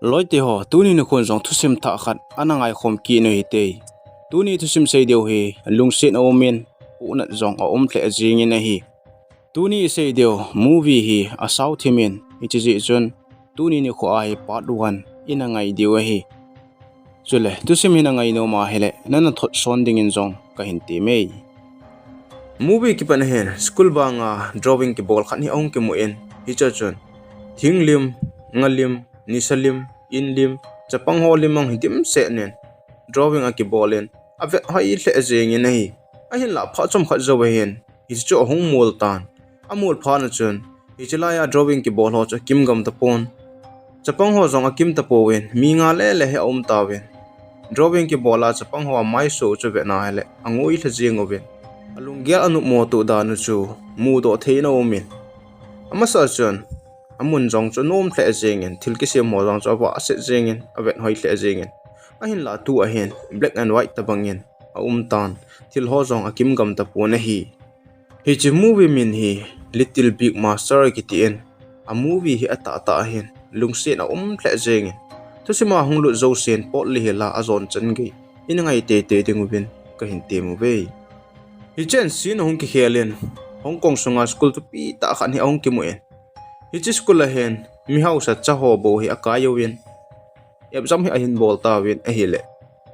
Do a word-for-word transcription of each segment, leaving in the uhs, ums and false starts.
Loite ho, tuni nikhon jong thusim thah khat ana ngaikhom kit u hite. Tuni thusim sei diu hi lungset a um in, puhnat jong a um lheh jingin ahi. Tuni isei diu movie hi asao thim in, hiche jeh chun tuni nikho a hi part one ina ngai diu ahi. Chule thusim hi na ngai nom ahile, nana thot son dingin jong kahin tem e. Movie kipat a hin school banga drawing kibol khat hi ahung kimu in, hiche chun thing lim, nga lim, nisa lim, in lim, chapang ho lim ahung hi dimset in drawing akibol in, avet hoi lheh jengin ahi. Ahinlah phat chomkhat jou ahin, hiche chu ahung mol tan. Amol phat na chun, hiche laiya drawing kibol ho chu akim gam tapon. Chapang ho jong akim tapouvin, mi nga lele hi aum tauvin. Drawing kibol a chapang ho amaiso chu avet na ahile, angoi lha jeng uvin, alunggel anopmo toh dan u chu mudoh thei in aumin. Amasa chun, amun jong chu anom lheh jengin, thil kisem ho jong chu avahset jengin, avet hoi lheh jengin. Ahinlah tu ahin black and white tabangin aum tan, thil ho jong akim gam tapon ahi. Hiche movie min hi Little Big Master kitin, a movie hi atahtah ahin, lungset a um lheh jengin, thusim a hung lut jousen pot le hel a ajon chan gei ina ngai teitei ding uvin kahin tem uve. Hichen scene ahung kikhel in, Hong Kong sunga school thupi tah khat hi ahung kimu in, hiche school a hin mihausa cha ho bou hi akai uvin, exam hi ahin bol tauvin ahile,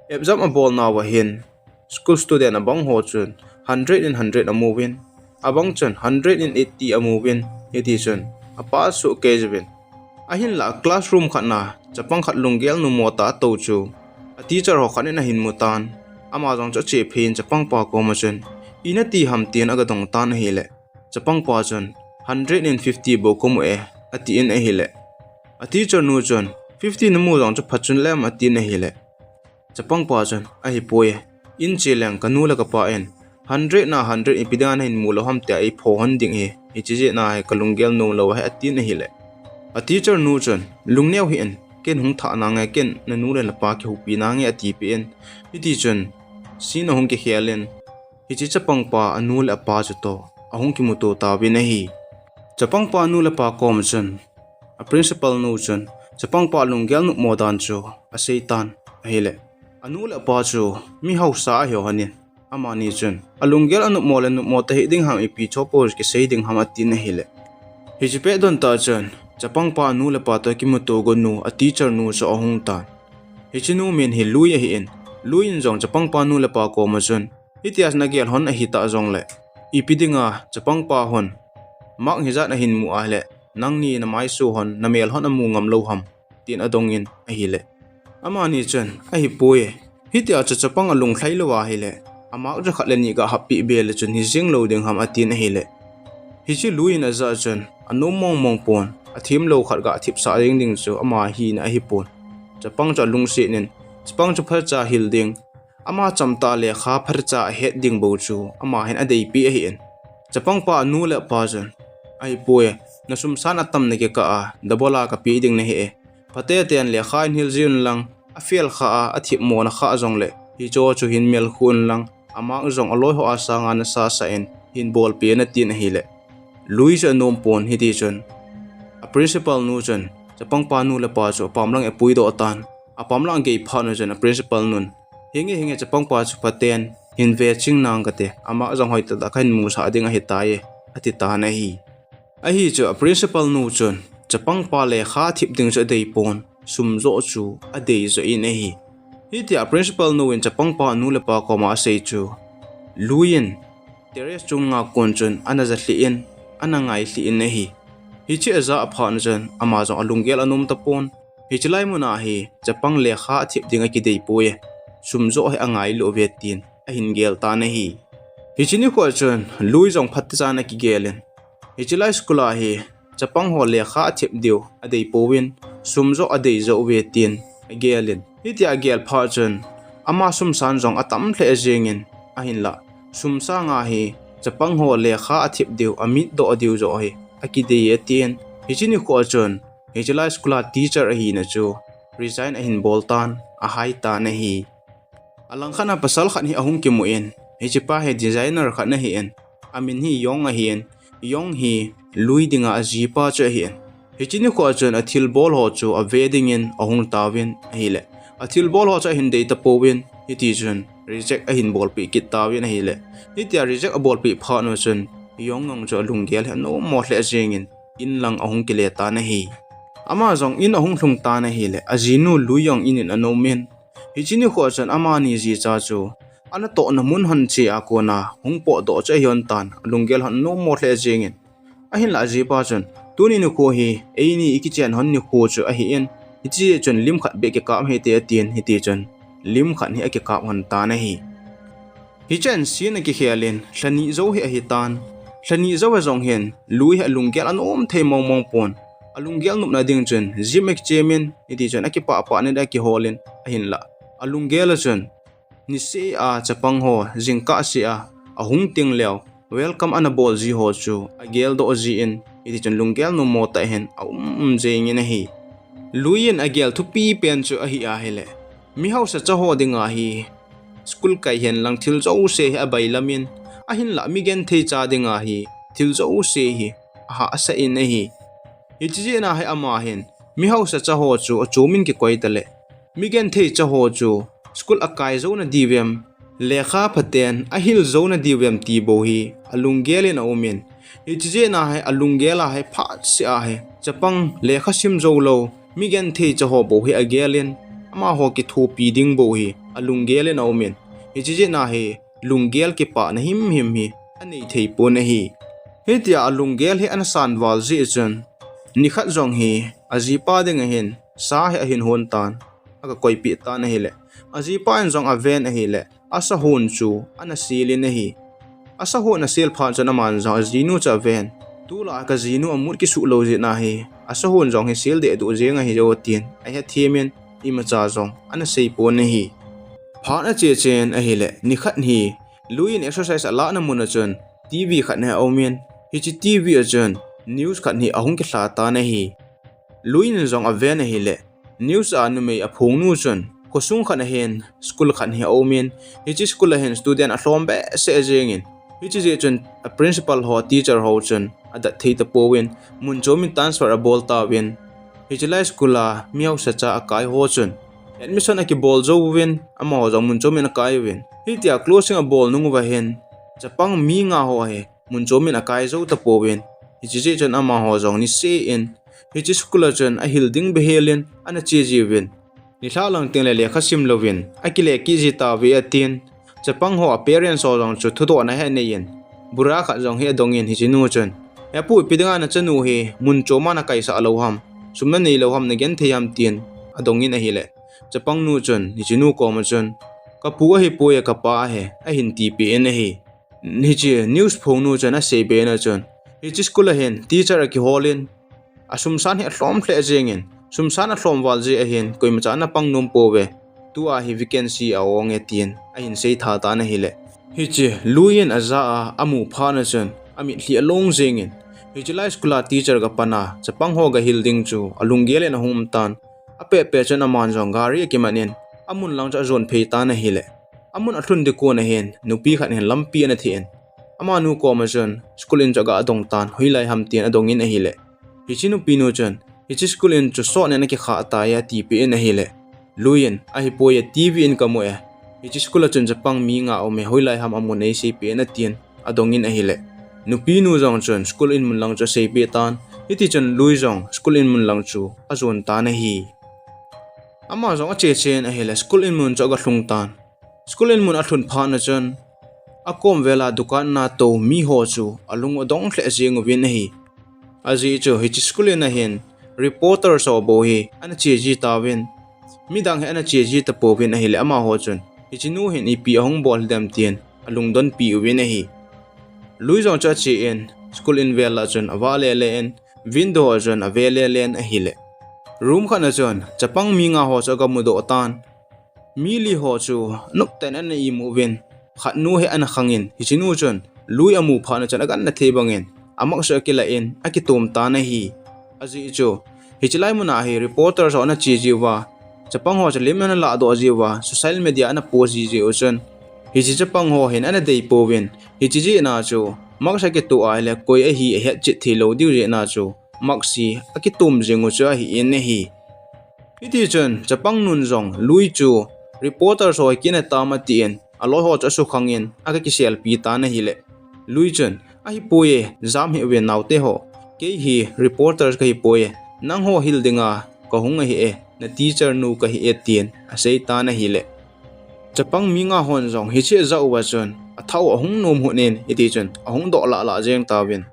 exam abol nauva hin school student abang ho chun hundred in hundred amu uvin, abang chun hundred in eighty amu uvin, hiti chun a pass soh kei uvin. Ahinlah classroom khat na chapang khat lunggel nopmo tah atou chu a teacher ho khat in ahin mu tan, ama jong chu ache phei in chapang pa koma chun, "Ina ti ham?" tin aga dong tan ahile, chapang pa chun, "Hundred in fifty bou kamu e," atin ahile, a teacher nu chun, "Fifty namu jong chu phat chun lem," atin ahile, chapang pa chun, "Ahipoi, in che leng kanu le kapa in hundred na hundred ipi dinga nahin mu lou ham tia eipho hon ding ahi, hiche jeh a hi kalunggel nom lou ahi," atin ahile, a teacher nu chun, "Lungneo hih in, ken hung thah nange, ken nanu le napa kihoupi nange," atipeh in, hiti chun scene ahung kikhel in, hiche chapang pa anu le apa chu toh ahung kimuto tauvin ahi. Chapang pa anu le apa kom chun a principal nu chun chapang pa lunggel nopmo dan chu asei tan ahile, anu le apa chu mihausa ahi lhonin, amani chun, "Alunggel anopmo le nopmo tahih ding ham, ipi cho po kisei ding ham?" atin ahile, hiche pet don tah chun chapang pa anu le apa toh kimuto got nu a teacher nu chu ahung tan. Hiche nu min hi Lui ahin, Lui in jong chapang pa nu le apa koma chun, "Hitia nagel hon ahitah jongle, ipi dinga chapang pa hon mark hijat ahin mu ahile, nangni namaiso hon namel hon amu ngam lou ham?" tin adongin ahile, amani chun, "Ahipoi, hitia chu chapang alung lhai lou ahile, a mark ja khat le ni ga happeh be le chun hijeng lou ding ham?" atin ahile, hiche Lui in ajah chun anom mong mong pon, athem lou khat ga thipsah ding ding chu ama hina ahipon. Chapang chu alungset in, chapang chu phatecha hil ding, ama chamtah lekha phatecha ahet ding bou chu ama hin adeipeh ahin, chapang pa anu le apa chun, "Ahipoi, nasum san atam nakikah a, double a kapeh ding nahi e. Phaten lekha in hil jiuvin lang, afel khah a, athipmo nakhah jongle, hicho chu hin melkhu un lang, a mark jong aloi ho a sanga nasasa in hin bolpeh un," atin ahile, Lui chu anom pon, hiti chun a principal nu chun chapang pa nu le pa chu apam lang apuidoh tan. Apam lang agei phat nu chun a principal nun, "Hinge, hinge, chapang pa chu phaten hin ve ching nang kate, a mark jong hoitah tah kahin musah ding ahitai," ati tan ahi. Ahi chu a principal nu chun chapang pa lekha athip ding chu adeipon, sum joh chu adei joh in ahi. Hitia a principal nu in chapang pa anu le apa koma asei chu Lui in terrace chunga kon chun ana ja lhih in, ana ngai lhih in ahi. Hiche ajah phat na chun ama jong alunggel anom tapon. Hiche lai muna hi chapang lekha athip ding akideipoi, sum joh hi angailu uve tin ahin gel tan ahi. Hiche nikho chun Lui jong phatechan akigel in, hiche lai school a hi chapang ho lekha athip diu adeipouvin, sum joh adei joh uve tin agel in, hitia agel phat chun ama sum san jong atam lheh jengin, ahinlah sum sanga hi chapang ho lekha athip diu, amitdoh diu joh hi akidei e tin, hiche nikho chun hiche lai school a teacher ahina chu resign ahin bol tan, ahai tan ahi. Alangkhat a pasal khat hi ahung kimu in, hichepa hi designer khat ahin, amin hi Yong ahin, Yong hi Lui dinga ajipa chu ahin. Hiche nikho chun athilbol ho chu ave dingin ahung tauvin ahile, athilbol ho chu ahin dei tapouvin, hiti chun reject ahin bolpeh kit tauvin ahile, hitia reject abolpeh phat u chun Yong jong chu alunggel hi anom mo lheh jengin in lang ahung kile tan ahi. Ama jong in ahung lhung tan ahile, ajinu Lui jong in in ana umin, hiche nikho chun amani jicha chu anatohna mun hon che a kona hung potdoh chu ahi hon tan, alunggel hon anom mo lheh jengin. Ahinlah ajipa chun, tuni nikho hi eini ikichen hon nikho chu ahin, hiche chun lim khat beh kikap hite atin, hiti chun lim khat hi akikap hon tan ahi. Hichea scene akikhel in, lha ni jou hi ahitan. Lha ni jou a jong hin Lui hi alunggel anom thei mong mong pon, alunggel nopna ding chun gym akichemin, hiti chun akipah pah in akiholin, ahinlah alunggel a chun niseh a chapang ho jingkah seh a ahung teng leu welcome ana bol ji ho chu ageldoh jin, hiti chun lunggel nom mo tah hin aum um jengin ahi. Lui in agel thupi pen chu ahi ahile, mi haosacha ho dinga hi school kai hen lang thil jouse hi abailamin, ahinlah mi genthei cha dinga hi thil jouse hi ahahsa in ahi. Hiche jeh a hi ama hin mi haosacha ho chu achomin kikoi tale, mi genthei cha ho chu school akai jouna diuvem, lekha phaten ahil jouna diuvem ti bou hi alunggel in aumin, hiche jeh a hi alunggel a hi phatseh a hi chapang lekha sim joulou, mi genthei cha ho bou hi agelin, amaho kithopi ding bou hi alunggel in aumin, hiche jeh a hi lunggel kipana himhim hi anei thei pon ahi. Hitia alunggel hi ana san val jeh chun, nikhat jong hi ajipa dinga hin sa hi ahin hon tan, aga koipeh tan ahile, ajipa in jong aven ahile, asa hon chu ana selin ahi. Asa hon asel phat chun aman jong ajinu chu aven, tulai kajinu amood kisuh lou jeh a hi asa hon jong hi sel dehduh jeng ahi jo atin, ahethemin imacha jong ana sei pon ahi. Phat ache chen ahile, nikhat hi Lui in exercise alahna mun a chun TV khat hi aumin, hiche TV a chun news khat hi ahung kilha tan ahi. Lui in jong aven ahile, news a numei aphongnu chun khosung khat a hin school khat hi aumin, hiche school a hin student alhom behseh jengin, hiche jeh chun a principal ho, teacher ho chun adat thei tapouvin, mun chomin transfer abol tauvin, hiche lai school a mi haosacha akai ho chun admission akibol jouvin, amaho jong mun chomin akai uvin, hitia closing abol nung uva hin chapang mi nga ho hi mun chomin akai jou tapouvin, hiche jeh chun amaho jong niseh in hiche school a chun ahil ding behelin ana che jiuvin, nilhah lang tengle lekha sim louvin akile kit ji tauve atin, chapang ho a parents ho jong chu thudohna hi aneiyin, bura khat jong hi adongin hichenu chun, He pu, ipi dinga nachanu hi mun choma nakaisah lou ham, sum nanei lou ham, nagenthei ham, tin adongin ahile, chapangnu chun hichenu koma chun, Kapu ahipoi, kapa ahi, ahin tipeh in ahi. Hiche news phongnu chun aseibe na chun, hiche school a hin teacher akiholin, asumsan hi alhom lheh jengin, sumsan alhom val jeh ahin koimacha ana pang nom pouve, tua hi vacancy a-onge, tin ahin seitha tan ahile, hiche Lui in aja a amu phatna chun amitlhi along jengin, hiche lai school a teacher gapan a chapang ho gahil ding chu alunggel in ahung um tan. Apehpeh chun aman jong gari akimanin, amun lang chu ajon phei tan ahile, amun alhun ding kon ahin nupi khat hin lampi ana theh in, amanu koma chun school in chu aga adong tan, hoilai ham, tin adongin ahile, hiche nupinu chun, Hiche school in chu sotnin akikhah tai, atipeh in ahile, Lui in, Ahipoi, TV in kamu e, hiche school a chun chapang mi nga aume, hoilai ham amun eiseipeh in, atin adongin ahile, nupinu jong chun school in mun lang chu aseipeh tan. Hitichun Lui jong school in mun lang chu ajon tan ahi. Ama jong ache chen ahile, school in mun chu agalhung tan. School in mun alhun phatna chun, akom vela dukan a tou miho chu alung adong lheh jeng uvin ahi. Ajeh chu hiche school in a hin reporters ho bou hi ana che ji tauvin, midang hi ana che ji tapouvin ahile, amaho chun hichenu hin ipi ahung bol hidem, tin alungdonpi uvin ahi. Lui jong chu ache in school in vel a chun avah lele in, window a chun ave lele in ahile, room khat a chun chapang mi nga ho chu agamudoh tan. Mi li ho chu anoptah in ana imu uvin, khatnu hi ana khangin, hichenu chun Lui amu phatna chun agangthei bangin amask chu akilah in akitom tan ahi. Ajeh chu hiche lai mun a hi reporters ho ana che jiuva, chapang ho chu lim ana lahdoh jiuva, social media ana post ji jeh u chun, hiche chapang ho hin ana deipouvin, hiche jeh a chu mask akitoh ahile koi ahi ahetchet theilou diu jeh a chu maksi akitum jing u chu ahi in ahi. Hiti chun chapang nun jong Lui chu reporter ho kina tam atin, aloi ho chu asukhang in aga kiselpi tan ahile. Lui chun, "Ahipoi e, jam hih uvin naote ho. Kei hi reporter kahi poi e, nangho hil dinga kahung ahi e, na teacher nu kahi e," tin asei tan ahile. Chapang mi nga hon jong hiche ajah uva chun athah u ahung nom hut in, hiti chun ahung doh lah lah jeng tauvin.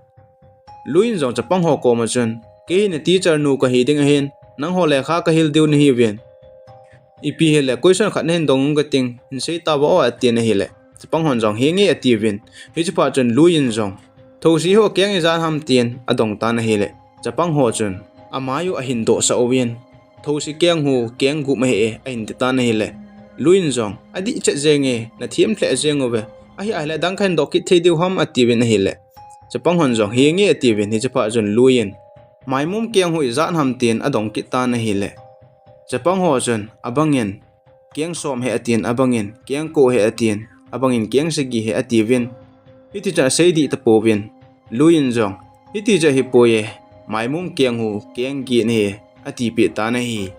Lui in jong chapang ho koma chun, "Kei hi na teacher nu kahi ding ahin, nangho lekha kahil diu nahiuvin. Ipi hile question khat nahin dong ung kating, hin sei tauva o," atin ahile. Chapang hon jong, "Hi nge," atiuvin. Hiche phat chun Lui in jong, "Thousi ho keng ijat ham?" tin adong tan ahile. Chapang ho chun amai u ahin dohsah uvin, "Thousi keng hu keng gup ahi e," ahin ti tan ahile. Lui in jong, "Adih chet jeng e, nathem lheh jeng uve. Ahi ahile adang kahin doh kit thei diu ham?" atiuvin ahile. Chapang hon jong, "Hi nge," atiuvin, hiche phat chun Lui in, "Maimum keng hu ijat ham?" tin adong kit tan ahile. Chapang ho chun abang in, "Keng som ahi," atin, abang in, "Keng ko ahi," atin, abang in, "Keng sagi ahi," atiuvin. Hiti chun asei dih tapouvin. Lui in jong, "Hiti chu ahipoi e, maimum keng hu keng get ahi," atipeh tan ahi.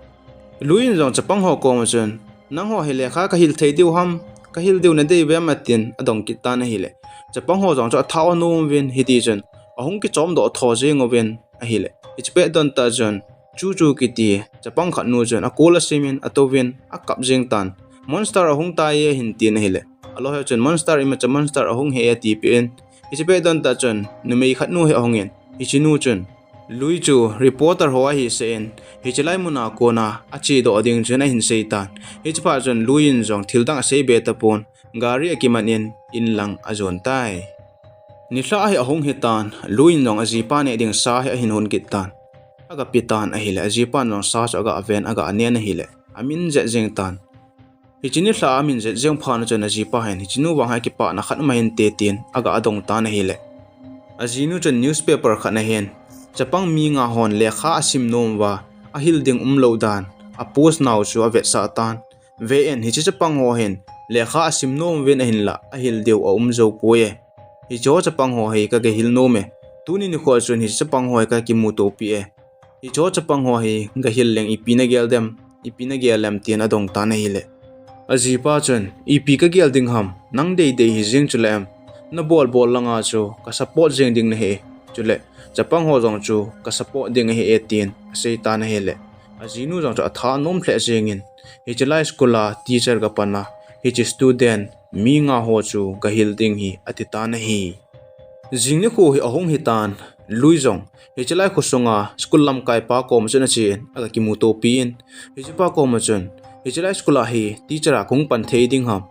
Lui in jong chapang ho koma chun, "Nangho hi lekha kahil thei diu ham, kahil diu nadei uvem?" atin adong kit tan ahile. Chapang ho jong chu athah u anom uvin, hiti chun ahung kichom doh tho jeng uvin ahile. Hiche pet don tah chun Chu Chu kiti chapang khat nu chun akol asim in atouvin akap jeng tan. "Monster ahung tai e," ahin tin ahile. Aloi ho chun, "Monster, imacha monster ahung ahi e," atipeh in. Hiche pet don tah chun numei khat nu hi ahung in, hiche nu chun Lui chu reporter ho ahi seh in, hiche lai muna kona ache doh ding chun ahin sei tan. Hiche phat chun Lui in jong thil dang asei be tapon, gari akiman in, in lang ajon tai. Nilhah hi ahung hitan, Lui in jong ajipa neh ding sa hi ahin hon kit tan. Aga pe tan ahile, ajipan jong sa chu aga ven, aga nen ahile, amin jet jeng tan. Hiche nilhah amin jet jeng phat chun ajipa hin, hiche nu vang hi kipana khat um hinte tin aga adong tan ahile. Ajinu chun newspaper khat ahin, chapang mi nga hon lekha asim nom uva, ahil ding umlou dan, apost nau chu avetsah tan. Ve in, hiche chapang ho hin lekha asim nom uvin ahinlah ahil diu aum jou poi e. Hiche ho chapang ho hi kaga hil nom e. Tuni nikho chun hiche chapang ho hi kaga kimutopi e. Hiche ho chapang ho hi gahil leng ipi nagel dem, ipi nagel em tin adong tan ahile. Ajipa chun, "Ipi kagel ding ham, nang deidei hi jeng chule em, nabol bol langa chu ka support jeng ding nahi, chule chapang ho jong chu ka support ding ahi e," tin asei tan ahile. Ajinu jong chu atha anom lheh jeng in, "Hiche lai school a teacher kapan a, hiche student mi nga ho chu kahil ding ahi," ati tan ahi. Jing nikho hi ahung hitan, Lui jong hiche lai khosunga school lamkai pa koma chun ache in, aga kimutopi in, hiche pa koma chun, "Hiche lai school a hi teacher a kahung pan thei ding ham,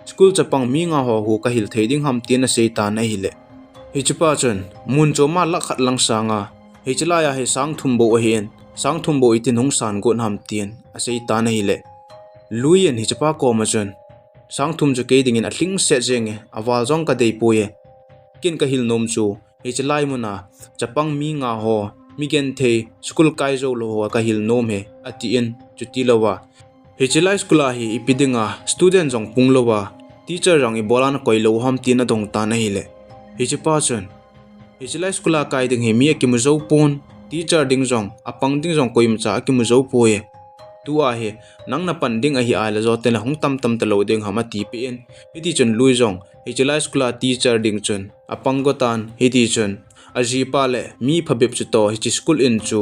school chapang mi nga ho hu kahil thei ding ham?" tin asei tan ahile. Hiche pa chun, "Mun choma lakh khat lang sanga, hiche lai a hi sang thum bou ahin, sang thum bou itin hung san got ham?" tin asei tan ahile. Lui in hiche pa koma chun, "Sang thum chu kei dingin alhingset jeng e, aval jong kadei poi e. Ken kahil nom chu, hiche lai muna chapang mi nga ho, mi genthei, school kai jou lou ho kahil nom e," ati in, chuti louva, "Hiche lai school a hi ipi dinga student jong pung louva, teacher jong ibola nakoi lou ham?" tin adong tan ahile. Hiche pa chun, "Hiche lai school a kai ding hi mi akimu jou pon, teacher ding jong, apang ding jong koimacha akimu jou poi e. Tua hi nang napan ding ahi ahile joten le hung tamtam talou ding ham?" atipeh in. Hiti chun Lui jong hiche lai school a teacher ding chun apang go tan, hiti chun ajipa le mi phabep chu toh hiche school in chu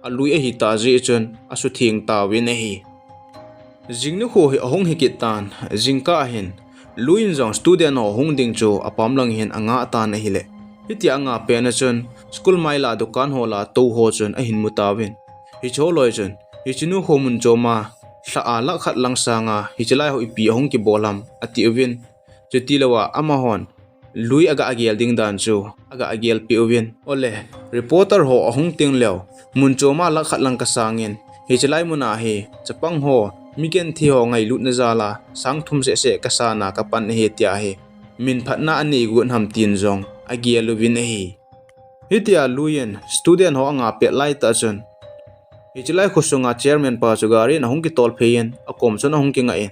alui ahitah jeh chun asutheng tauvin ahi. Jing nikho hi ahung hikit tan, jingkah ahin, Lui in jong student ho hung ding chu apam lang hin angah tan ahile. Hitia angah pet na chun, school maila dukan ho la tou ho chun ahin mu tauvin. Hiche ho loi chun, "Hiche nu khu mun choma, lha a lakh khat lang sanga, hiche lai ho ipi ahung kibol ham?" ati uvin. Chuti louva, amahon Lui aga agel ding dan chu aga agel peh uvin. Ole, reporter ho ahung teng leu, mun choma lakh khat lang kasangin, hiche lai muna hi chapang ho, mi genthei ho ngailutna jal a sang thum seh seh kasan a kapan ahi tia hi min phatna anei got ham tin jong agel uvin ahi. Hitia Lui in student ho angah pet laitah chun, hiche lai khosunga chairman pa chu gari in ahung kitol phei in, akom chun ahung kingah in,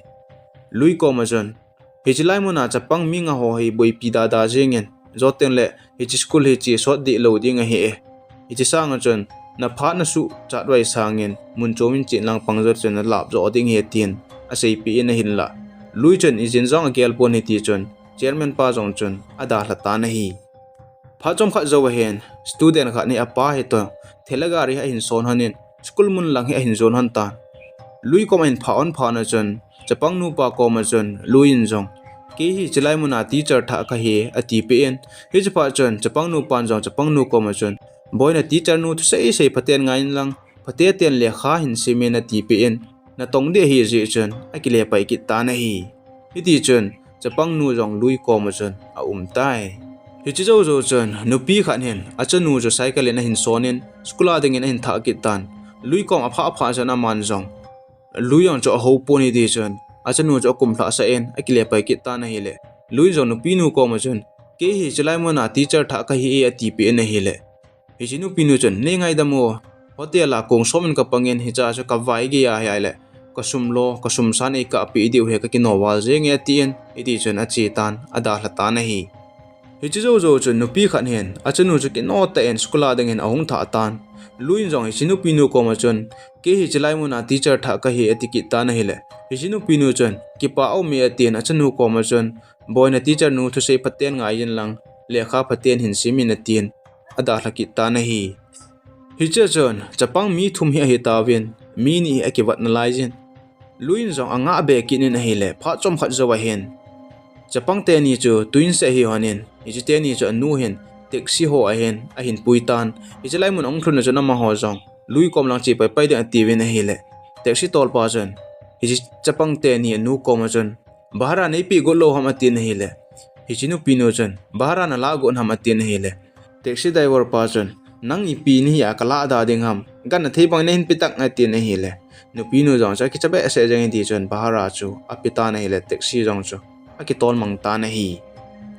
Lui koma chun, "Hiche lai muna chapang mi nga ho hi boipi dada jeng in, joten le hiche school hi chesot deh lou ding ahi e. Hiche sanga chun, na phat na suh chatvai sangin, mun chomin chin lang pang jo chun na lap jo ding ahi tin, aseipeh in ahinlah. Lui chun ijin jong agel pon ahi ti chun, chairman pa jong chun, adalha tan ahi. Phat chomkhat jou ahin, student khat hi apa hi toh, thela gari hi ahin son lhonin, school mun lang hi ahin jon lhon tan. Lui kom ahin phah lhon phat na chun, chapang nupa koma chun, Lui in jong, kei hi chilai muna teacher thah kahi, atipeh in. Hiche phat chun, chapang nupan jong, chapang nu koma chun, Boi na teacher nu thusei sei phaten ngai in lang, phaten lekha hin simin atipeh in, natong ding ahi jeh chun, akile pai kit tan ahi. Hiti chun, chapang nu jong Lui koma chun, aum tai. Hiche jou jou chun, nupi khat hin, achanu chu cycle in ahin sonin, school a dingin ahin thah kit tan. Lui kom aphah phah chun aman jong, Lui jong chu ahou pon ahi ti chun, achanu chu akum lhah sah in, akile pai kit tan ahile. Lui jong nupi nu koma chun, kei hi chilai muna teacher thah kahi e atipeh in ahile. Hiche nupi nu chun, nei ngaidam o, hotel a kong som in kapangin hicha chu kavai gei ahi ahile. Kasum lo, kasum san eikah peh diu ahi kakino val jenge atin, hiti chun ache tan, adalha tan ahi. Hiche jou jou chun nupi khat hin, achanu chu kino tah in school a dingin ahung thah tan. Lui in jong hiche nupi nu koma chun, kei hi chilai muna teacher thah kahi ati kit tan ahile. Hiche nupi nu chun, kipa aume atin achanu koma chun, boi na teacher nu thusei phaten ngai in lang, lekha phaten hin simin atin, adalha kit tan ahi. Hiche chun, chapang mi thum hi ahi tauvin, mi ni hi akivat nalai jin. Lui in jong angah be kit in ahile, phat chomkhat jou ahin. Chapang teni chu twins ahi lhonin, hiche teni chu anu hin, taxi ho ahin, ahin pui tan. Hiche lai mun ahung lhun na chun amaho jong, Lui kom lang che pai pai ding atiuvin ahile. Taxi tolpa chun, hiche chapang teni anu koma chun, bhara neipeh got lou ham atin ahile. Hiche nupi nu chun, bhara nalah got ham atin ahile. Taxi driver pa chun, nang ipi nahi a kalah da ding ham, gana thei bang nahin pe tang atin ahile. Nupi nu jong chu akicha behseh jeng in ti chun bhara chu ape tan ahile taxi jong chu akitol mang tan ahi.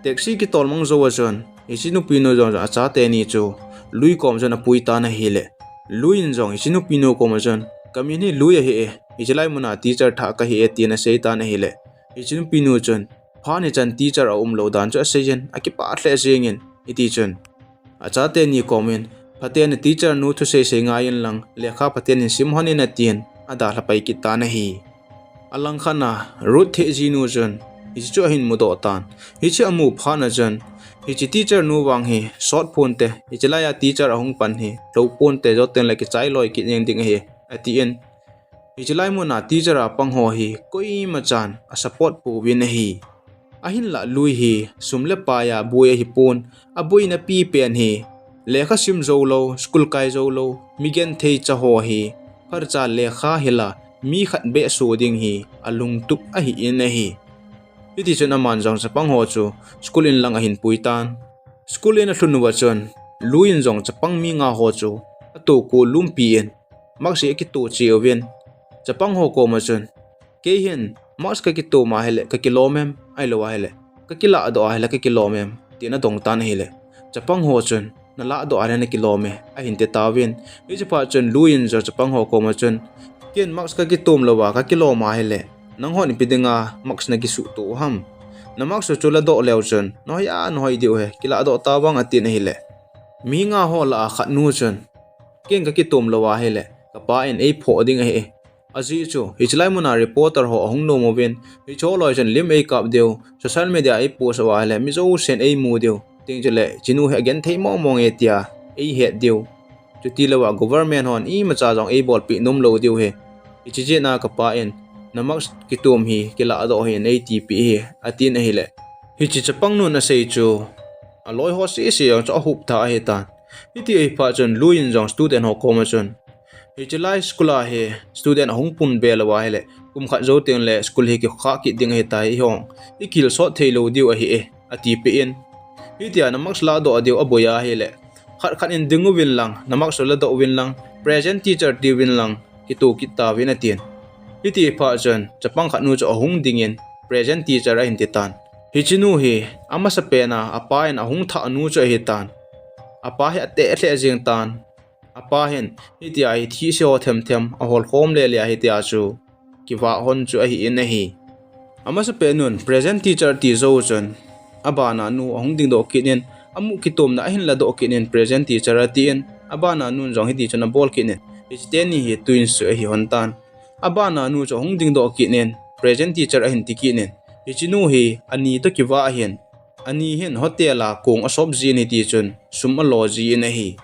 Taxi kitol mang jou a chun, hiche nupi nu jong chun acha teni chu Lui kom chun apui tan ahile. Lui in jong hiche nupi nu koma chun, ka min hi Lui ahi e, hiche lai muna teacher thah kahi e tin asei tan ahile. Hiche nupi nu chun, phat nichan teacher aum lou dan chu asei jin, akipah lheh jeng in, hiti chun. Acha teni komin, phaten teacher nu thusei sei ngai in lang, lekha phaten hin sim lhon in atin, adalha pai kit tan ahi. Alang khat a, Ruth theh ji nu chun, hiche chu ahin mudoh tan. Hiche amu phat na chun, hiche teacher nu vang hi, sot ponte, hiche lai a teacher ahung pan hi, lou ponte, jot teng le kichai loi kit jeng ding ahi, atin. Hiche lai muna teacher a pang ho hi, koima chan, asupport pouvin ahi. Ahinlah Lui hi, sum le pai a boi ahi pon, aboina pi pen hi, lekha sim jou lou, school kai jou lou, mi genthei cha ho hi, pharcha lekha hila, mi khat beh so ding hi, alungtup ahi in ahi. Hiti chun aman jong chapang ho chu, school in lang ahin pui tan. School in alhun uva chun, Lui in jong chapang mi nga ho chu, atoh ko lumpi in, mask hi akitoh cheh uvin. Chapang ho koma chun, kei hin, mask kakitoh ma ahile, kakilom em, ahilou ahile, kakilah doh ahile, kakilom em, tin adong tan ahile. Chapang ho chun, nalah doh ahile nakilom e, ahin ti tauvin. Hiche phat chun Lui in jong chapang ho koma chun, ken mask kakitom lou a, kakilom ahile, nanghon ipi dinga mask nakisuh toh u ham. Na mask chu ladoh leu chun, nahoi a, nahoi diu ahi, kilah doh tavang atin ahile. Mi nga ho lah a khat nu chun, ken kakitom lou ahile, kapa in eiphoh ding ahi. Ajeh chu, hiche lai muna reporter ho ahung nom uvin, hiche ho loi chun lim eikap diu, social media a eipost uva ahile, mi jousen eimu diu. Tin chule, hiche nu hi agenthei mong mong e tia, eihet diu. Chuti louva government hon imacha jong eibolpeh nom lou diu ahi. Hiche jeh a kapa in, na mask kitom hi, kilah doh hih in eitipeh ahi, atin ahile. Hiche chapang nun asei chu, aloi ho sese jong chu ahup tha ahitan. Hiti ahi phat chun Lui in jong student ho koma chun, hiche lai school a hi student ahung pun be lou ahile, kum khat jou teng le school hi kikhah kit ding ahitai, eihon ikilsot thei lou diu ahi e, atipeh in. Hitia na mask ladoh diu aboi ahile, khat khat in ding uvin lang, na mask ladoh uvin lang, present teacher tiuvin lang, kitoh kit tauvin atin. Hiti phat chun, chapang khat nu chu ahung dingin, present teacher ahin ti tan. Hiche nu hi, amasapen a, apa in ahung thah nu chu ahitan. Apa hi ateh lheh jeng tan. Apa hin, hitia hi thise ho them them, ahol khom le le a hitia chu, kivah lhon chu ahi in ahi. Amasapen un, present teacher ti jou chun, abana nu ahung dingdoh kit in, amu kitomna ahin ladoh kit in, present teacher atin, Abana nun jong hiti chun abol kit in, hiche teni hi twins chu ahi hon tan. Abana nu chu ahung dingdoh kit in, present teacher ahin ti kit in, hiche nu hi ani toh kivah ahin, ani hin hotel a kong asop jin hiti chun sum alo jin ahi.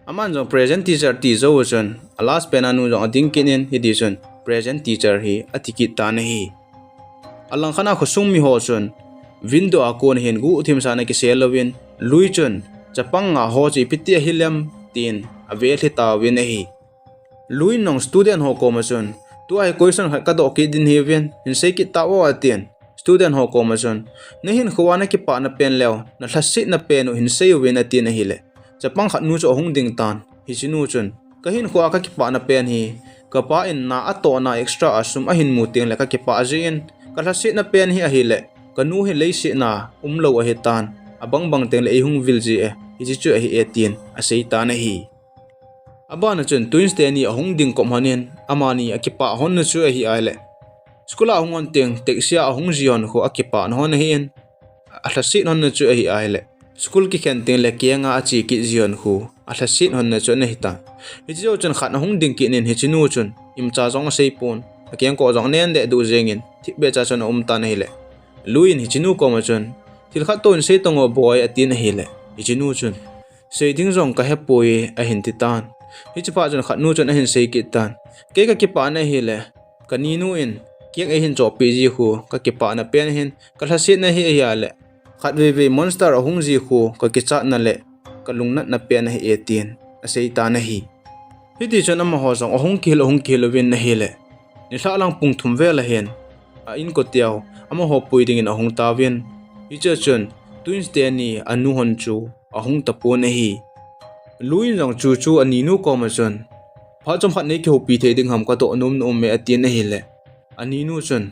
Aman jong present teacher ti jou chun, a last pen a nu jong ading kit in, hiti chun present teacher hi ati kit tan ahi. Alangkhat a khosung miho chun, window a kon hin guhthim san akisel uvin, Lui chun, chapang nga ho chu ipi ti ahilem, tin avel hi tauvin ahi. Lui in jong student ho koma chun, tua hi question khat kadoh kit ding hiuvin, hin sei kit tao atin. Student ho koma chun, nahinkhoa nakipana pen leu, nalhasetna pen u hin sei uvin atin ahile. Chapang khat nu chu ahung ding tan, hiche nu chun, kahinkhoa kakipana pen hi, kapa in na atohna extra a sum ahin mu tengle kakipah jin, kalhasetna pen hi ahile, kanu hi leiset a umlou ahitan, abang bang tengle eihung vil ji e, hiche chu ahi e tin asei tan ahi. Abana chun twins teni ahung ding kop hon in, amani akipah hon na chu ahi ahile, school a hung hon teng, taxi a ahung ji hon khu akipah na hon ahin, alhaset hon na chu ahi ahile, school kikhen tengle kenga ache kit ji hon khu alhaset hon na chu ana hitan. Hiche jou chun khat ahung ding kit in, hiche nu chun imcha jong asei pon, akengkoh jong anen deh duh jengin, thipbeh cha chun aum tan ahile, Lui in hiche nu koma chun, thil khat toh hin sei tang o boi atin ahile, hiche nu chun, sei ding jong kahepoi ahin ti tan. Hiche phat chun khat nu chun ahin sei kit tan, kei kakipana ahile, kaninu in cake eihin chohpeh ji khu kakipana pen ahin, kalhasetna hi ahi ahile, khatveivei monster ahung ji khu kakichatna le kalungnatna pen ahi e tin asei tan ahi. Hiti chun amaho jong ahung kihil, ahung kihil uvin ahile, nilhah lang pung thum vel ahin, a inkote u amaho pui dingin ahung tauvin, hiche chun twins teni anu hon chu ahung tapon ahi. Lui in jong chuchu aninu koma chun, phat chomkhat nei kihoupi thei ding ham, katoh nom nom e atin ahile, aninu chun,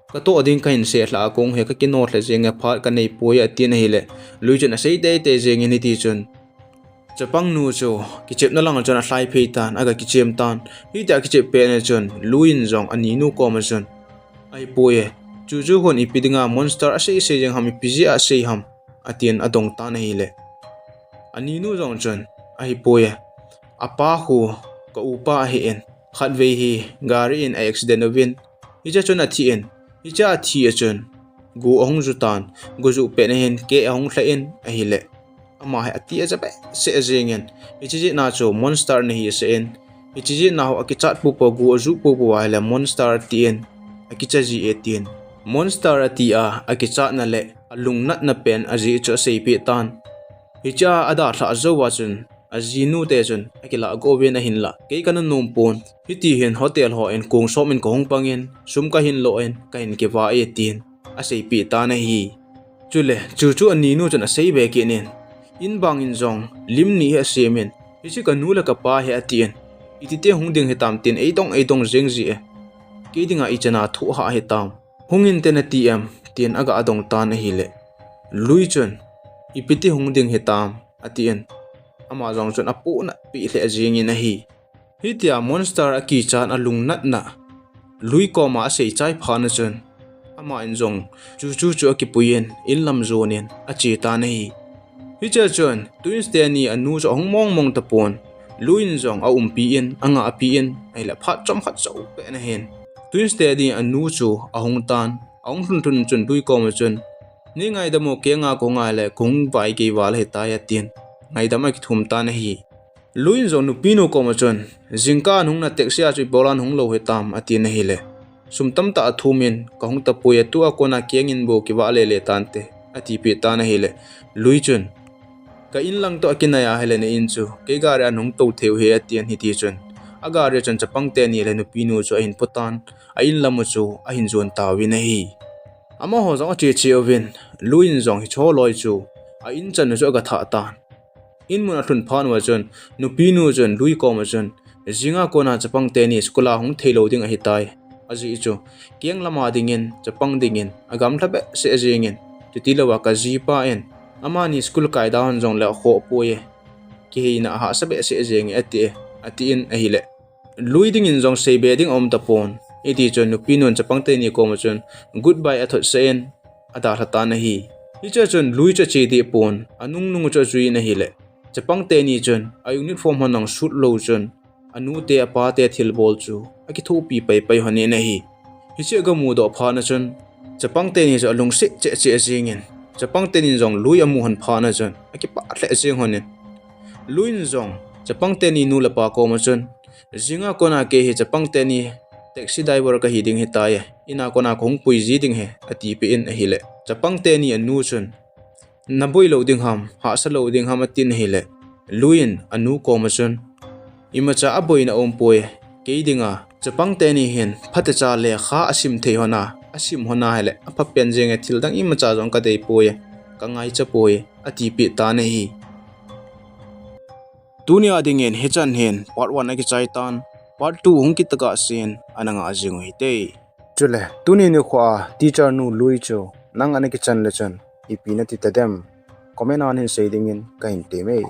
katoh ding kahin seh lhah a kong hi kakino lheh jeng e, phat kanei poi atin ahile, Lui chun asei teitei jengin, hiti chun chapang nu chu kichepna lang chun alhai phei tan, aga kichem tan. Hitia akichep pet na chun Lui in jong aninu koma chun, ahipoi e, chuchu khun ipi dinga monster asei sei jeng ham, ipi jeh a asei ham, atin adong tan ahile, aninu jong chun, ahipoi e, apa khu ka upa ahin, khatvei hi gari in a accident uvin, hiche chun athi in, hiche athi a chun gu ahung ju tan, gu ju pet na hin cake ahung lha in ahile, ama hi ati aja behseh jengin, hiche jeh a chu monster ana hisah in, hiche jeh a ho akichat popo, gu aju popo ahile monster atin, akicha ji e tin, monster ati a akichatna le alungnatna pen ajeh chu aseipeh tan. Hichea adalhah jouva chun ajinu te chun akilah go uvin ahinlah, kei kana nom pon, hiti hin hotel ho in kong sop in kahung pangin, sum kahin lo in kahin kivah e tin aseipeh tan ahi. Chule chuchu aninu chun asei be kit in, in bang in jong lim ni hi asem in, hiche kanu le kapa hi atin, iti te hung ding hitam tin eidong eidong jeng ji e, kei dinga ichan a thohhah hitam, hung inte nati em, tin aga adong tan ahile, Lui chun, ipi ti hung ding hitam, atin, ama jong chun apohnat peh lheh jengin ahi. Hitia monster akichat alungnatna Lui koma asei chai phat na chun, ama in jong chuchu chu akipui in, inlam jon in ache tan ahi. Hiche chun twins teni anu chu ahung mong mong tapon, Lui in jong aumpi in, angahpi in ahile, phat chomkhat jou pet na hin twins teni anu chu ahung tan. Ahung lhun lhun chun Lui koma chun, nei ngaidam o, kenga kahung a le kahung vai gei val ahitai atin, ngaidam akithum tan ahi. Lui in jong nupinu koma chun, jingkah a nahung na taxi a chu ibola nahung lou hitam, atin ahile, sum tamtah athum in, kahung tapoi e, tua kona cake in bou kivah lele tante, atipeh tan ahile, Lui chun, ka in lang toh akinai ahile na in chu kei gari a nahung tou thei u ahi, atin, hiti chun agari a chun chapang teni le nupinu chu ahin potan, a in lam u chu ahin jon tauvin ahi. Amaho jong ache che uvin, Lui in jong hicheho loi chu a in chan u chu aga thah tan. In mun alhun phat uva chun nupinu chun Lui koma chun, jinga kona chapang teni school a hung thei lou ding ahitai, ajeh chu cake lama dingin, chapang dingin agamlha behseh jengin, chuti louva kajipa in amani school kai da hon jongle akhoh poi e, kiheina ahahsa behseh jenge, ati e, atin ahile, Lui dingin jong seibe ding aum tapon, hiti chun nupinun chapang teni koma chun goodbye athotsah in adalha tan ahi. Hichea chun Lui chu ache deh pon, anungnung u chu ajui in ahile, Chapang teni chun a uniform hon jong sut lou chun, anu te apa te thilbol chu akithopi paipai hon in ahi. Hiche agamu doh phat na chun, chapang teni chu alungset cheh cheh jingin, chapang teni jong Lui amu hon phat na chun akipah lheh jing hon in, Lui in jong chapang teni nu le pa koma chun, jinga kona kei hi chapang teni taxi driver kahi ding ahitai, ina kona kahung pui ji ding ahi, atipeh in ahile, chapang teni anu chun, naboi lou ding ham, hahsa lou ding ham, atin ahile, Lui in anu koma chun, imacha aboina aumpoi, kei dinga chapang teni hin phatecha lekha asim thei hon a, asim hon ahile aphapen jenge, thil dang imacha jong kadei poi, kangaicha poi, atipeh tan ahi. Tunia dingin hichan hin part one akichai tan, part two hung kit tokah sen ana ngah jing u hite. Chule tuni nikho a teacher nu Lui chu nang ana kichan le chun ipi nati tadem, comment a hin sei dingin kahin temme.